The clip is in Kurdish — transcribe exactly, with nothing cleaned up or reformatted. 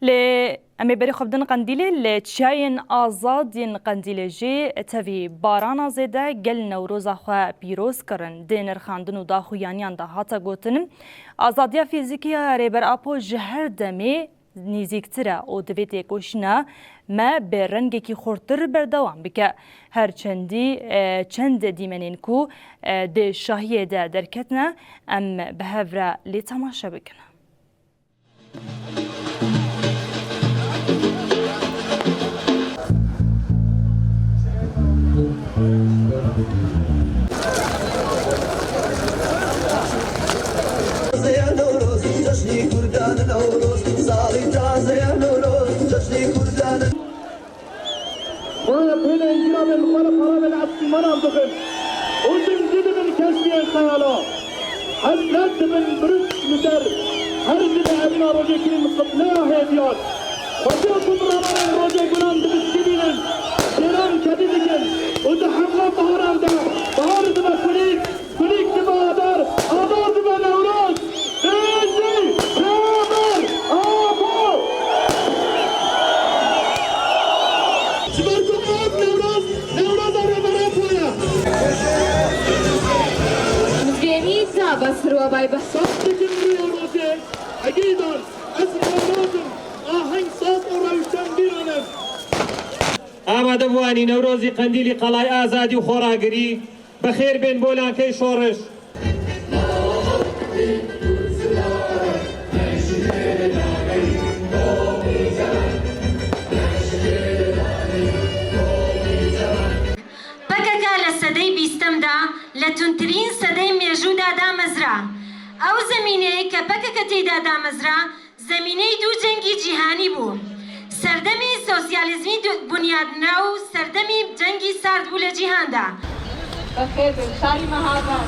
Lê em ê berê xwe bidin Qendîlê, li çiyayên azad yên Qendîlê jî tevî barana zêde gel Newroza xwe pîroz kirin. Di nirxandin û daxuyaniyan de hate gotin, azadiya fîzîkî ya Rêber Apo ji her demê nîzîktir e û divê têkoşîna me bi rengekî xurtir berdewam bike. Her çendî, e, çend dîmenên ku, e, di şahiyê de derketine, em bi hev re lê temaşe bikin. Xwedê pêlên giravên xwe li paravên efsîmanan dixin û din jî dibin keştiyên xeyala. Hesret dibin birîsk li ser her jî di evîna rojê kirîn qibleya hêviyan. Xwedê ku bi ramarên rojê gulan dibistînînin, şêran kedî dikin û di hemla biharan de bihar dibe kulîlk. Kulîlk dibe adar, adar dibe Newroz. Bêjî Rêber Apo! Ji ber ku ev Newroz, Newroza Rêber Apo ye. Mizgênî tabe sirwe bay be. Saz dikim rûyê rojê, egîdan, ez Newroz im, aheng, saz û rewşenbîran im. Amade biwanî Newrozî Qendîlî, qelay azadî û xoragirî. Bi xêr bên bo lankey şoriş. P K K لە سەدەی بیستەمدا لە توندترین سەدەی مێژوودا دامەزرا. ئەو زەمینەیە کە P K K تێیدا دامەزرا، زەمینەی دوو جەنگی جیهانی بوو. سەردەمی سۆسیالیزمی دو-، بنیادنرا و سەردەمی جەنگی سارد بوو لە جیهاندا. بەخێر بێ، شاری مەهاباد.